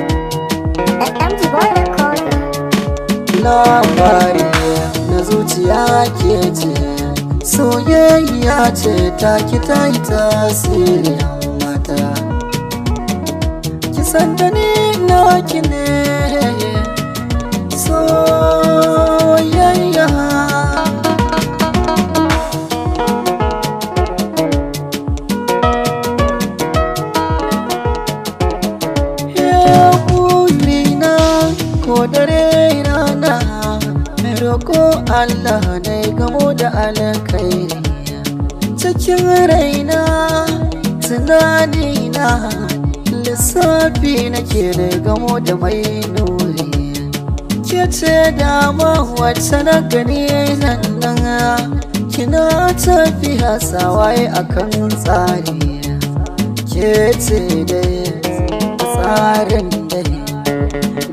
MG Boy Recorder. Labari na zuciya ke ce, soyayya ce ta ki ta yi tasiri mata. Ki san da ni naki ne, soyayya. Burina ko dare rana, roko Allah na gamo da alkhairi. Cikin raina, tunanina, lissafi nake da gamo da mai nuri. Ke ce dama wacce na gani nan, kina tafiya sawaye akan tsari. Ke ce dai tsarin dai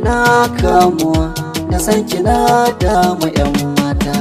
na kamuwa na san kina damu 'yan mata.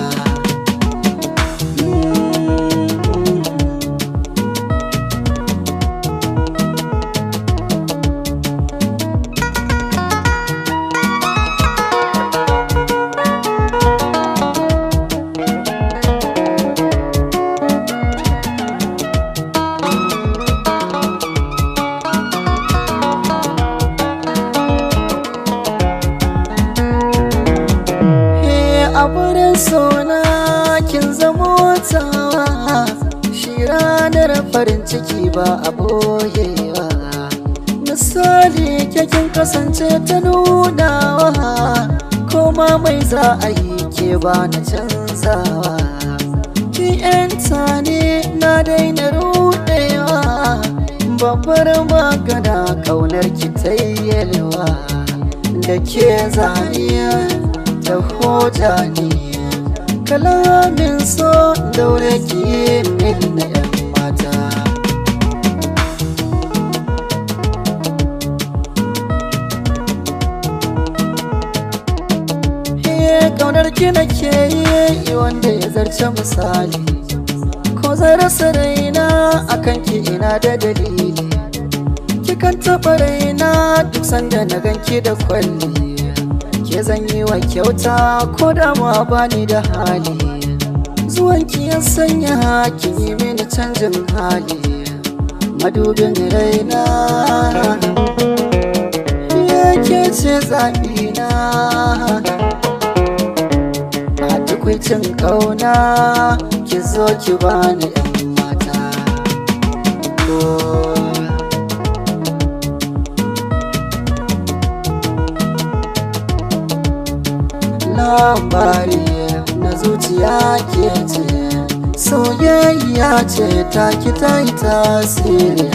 A wurin sona kin zamo tawa, shi ranar farin ciki ba a boyewa. Misali ke kin kasance ta nunawa, koma mai za a yi ke ba na canzawa. Ki 'yanta ne na daina rudewa, babbar magana kaunar ki tayyelwa. Da ke zaniya ta hoja ne, kalamin so daure ki min na 'yan mata. Kaunar ki nake yi wanda ya zarce misali, ko zan rasa raina akan ki ina da dalili. Kikan taɓa raina duk sanda na ganki da kwalli, ke zan yi wa kyauta ko da ma bani da hali. Zuwanki ya sanya ki yi mini canjin hali, madubin raina yake ce zaɓina. A tukwicin ƙauna ki zo ki bani 'yan mata. Oh. Labari na zuciya ke ce, soyayya ce ta ki ta yi tasiri.